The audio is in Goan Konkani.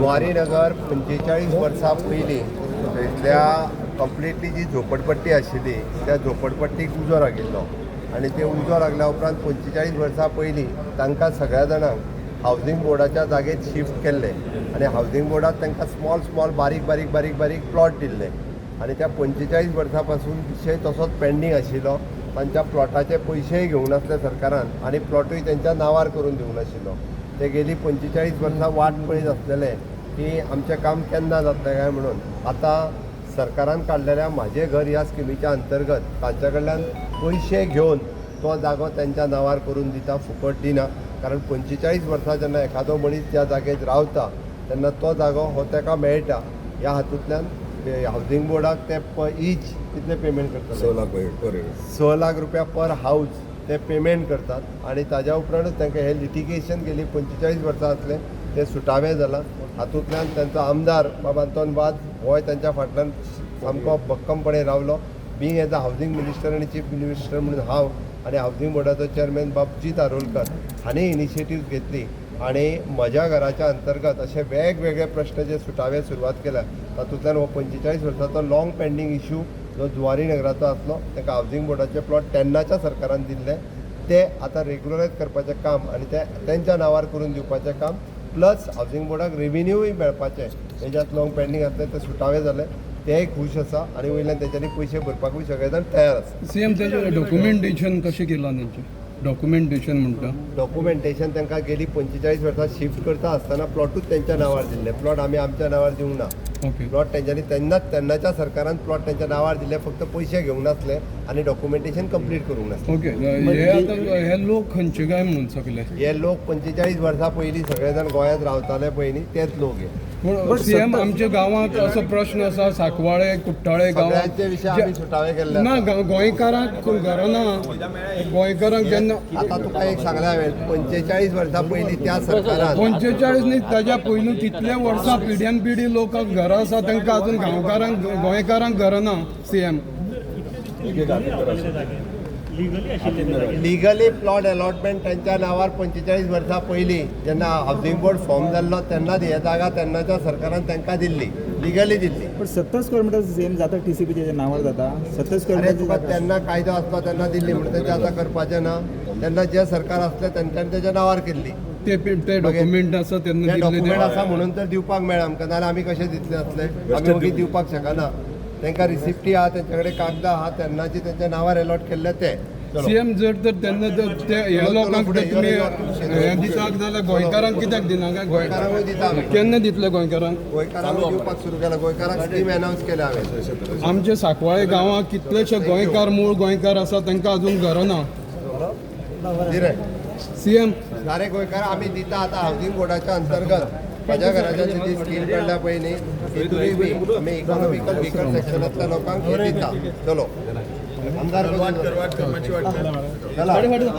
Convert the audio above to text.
जुवारीनगर 45 वर्सां पयलीं थंयसल्या कंप्लिटली जी झोपडपट्टी आशिल्ली त्या झोपडपट्टीक उजो लागिल्लो आनी ते उजो लागल्या उपरांत 45 वर्सां पयलीं तांकां सगळ्या जाणांक हावजींग बोर्डाच्या जागेत शिफ्ट केल्ले आनी हावजींग बोर्डात तांकां स्मॉल स्मॉल, बारीक बारीक बारीक बारीक प्लॉट दिल्ले आनी त्या 45 वर्सां पासून विशय तसोच पेंडींग आशिल्लो. तांच्या प्लॉटाचे पयशेय घेवंक नासले सरकारान आनी प्लॉटूय तेंच्या नांवार करून दिवंक नाशिल्लो. ते गेली 45 वर्सां वाट पळयत आसलेले की आमचें काम केन्ना जातलें काय म्हणून. आतां सरकारान काडलेल्या म्हाजें घर ह्या स्किमीच्या अंतर्गत तांच्या कडल्यान पयशे घेवन तो जागो तेंच्या नांवार करून दिता, फुकट दिना. कारण 45 वर्सां जेन्ना एखादो मनीस त्या जागेर रावता तेन्ना तो जागो हो ताका मेळटा. ह्या हातूंतल्यान हावजींग बोर्डाक ते इच कितले पेमेंट करतले? 6 लाख पर. 6 लाख रुपया पर हावज ते पेमेंट करतात आनी ताज्या उपरांतूच तांकां हें लिटिगेशन गेली 45 वर्सां आसलें तें सुटावें जालां. हातूंतल्यान तांचो आमदार बाब आंतोन वाज होय तांच्या फाटल्यान सामको भक्कमपणे रावलो. Being as a housing minister आनी चीफ मिनिस्टर म्हणून हांव आनी हावजींग बोर्डाचो चेअरमॅन बाब जीत आरोलकर हांणी इनिशिएटीव घेतली आनी म्हज्या घराच्या अंतर्गत अशे वेगवेगळे प्रश्न जे सुटावे सुरवात केल्या. तातूंतल्यान हो 45 वर्साचो लाँग पेंडींग इशू जो जुवारी नगराचो आसलो, ताका हावजींग बोर्डाचे प्लॉट तेन्नाच्या सरकारान दिल्ले ते आतां रेगुलरायज करपाचें काम आनी ते तेंच्या नांवार करून दिवपाचें काम, प्लस हावजींग बोर्डाक रेविन्यूय मेळपाचें हेज्यात लाँग पेंडींग आसलें ते सुटावे जाले. तेय खूश आसा आनी वयल्यान तेंच्यांनी पयशे भरपाकूय सगळे जाण तयार आसा. सीएम, तेजें डॉक्युमेंटेशन कशें केलां तेंचें डॉक्युमेंटेशन म्हणटा? डॉक्युमेंटेशन तांकां गेली 45 वर्सां शिफ्ट करता आसतना प्लॉटूच तेंच्या नांवार दिल्ले. प्लॉट आमी आमच्या नांवार दिवंक ना. प्लॉट तेंच्यांनी तेन्नाच, तेन्नाच्या सरकारान प्लॉट तेंच्या नांवार दिल्ले, फक्त पयशे घेवंक नासले आनी डॉक्युमेंटेशन कंप्लीट करूंक नासलें. ओके, हे आतां हे लोक खंयचे काय म्हणून सगळे? हे लोक 45 वर्सां पयलीं सगळे जाण गोंयांत रावताले पयलीं तेच लोक हे. पूण सीएम, आमच्या गांवांत असो प्रश्न आसा, सांकवाळे, कुट्टाळे गांवांत सगळ्यांचे विशय आमी सुटावे केल्ले ना. आसा. गोंयकारांक घरां ना. गोंयकारांक जेन्ना आतां तुका एक सांगलें हांवें, 45 वर्सां पयलीं त्या सरकारान 45 न्ही, ताज्या पयलू कितले वर्सां पिढ्यान पिढी लोकांक घरां आसा, तांकां अजून गांवकारांक, गोंयकारांक घरां ना सीएम. लिगली प्लॉट अलॉटमेंट त्यांच्या नावार 45 वर्सां पयलीं जेन्ना हावजींग बोर्ड फॉर्म जाल्लो तेन्नाच हे जागा तेन्नाच्या सरकारान तांकां दिल्ली, लिगली दिल्ली. पण 70 स्क्वेअर मिटर सेम जाता, टीसीपीच्या नावार जाता 70 स्क्वेअर अरे, तुका मिटर. तेन्ना कायदो आसलो तेन्ना दिल्ली म्हणून तेजें आतां करपाचें ना. तेन्ना जे सरकार आसलें तेंच्यांनी तेच्या नांवार केल्ली. ते ते डॉक्युमेंट आसा तेन्ना ते दिल्ले डॉक्युमेंट ते? आसा म्हणून तर दिवपाक मेळ्ळा आमकां, नाजाल्यार आमी कशें दितले आसले? आमी ओगी दिवपाक शकना. तांकां रिसिप्टी आहा, तेंच्या कडेन कागदां आहा तेन्नाची, तेंच्या नांवार एलॉट केल्ले ते. चलो. सीएम, जर तर तेन्ना जर ते ह्या लोकांक जर तुमी हें दितात जाल्यार गोंयकारांक कित्याक दिना काय? गोंय गोंयकारांकूय दिता आमी. केन्ना दितले गोंयकारांक? गोंयकारांकूय दिवपाक सुरू केला. गोंयकारांक स्कीम अनावन्स केल्या हांवें. आमचे सांकवाळे गांवांत कितलेशे गोंयकार, मूळ गोंयकार आसा, तांकां अजून घरां ना. दिरे. सीएम. सारे गोंयकार आमी दिता. आतां हावजींग बोर्डाच्या अंतर्गत म्हज्या घराच्या जी स्कीम काडल्या पळय न्ही, तितूनय बी आमी इकॉनॉमिकल विकर सेक्शनांतल्या लोकांक हे दिता. चलो आमदार, चला बरें जालें.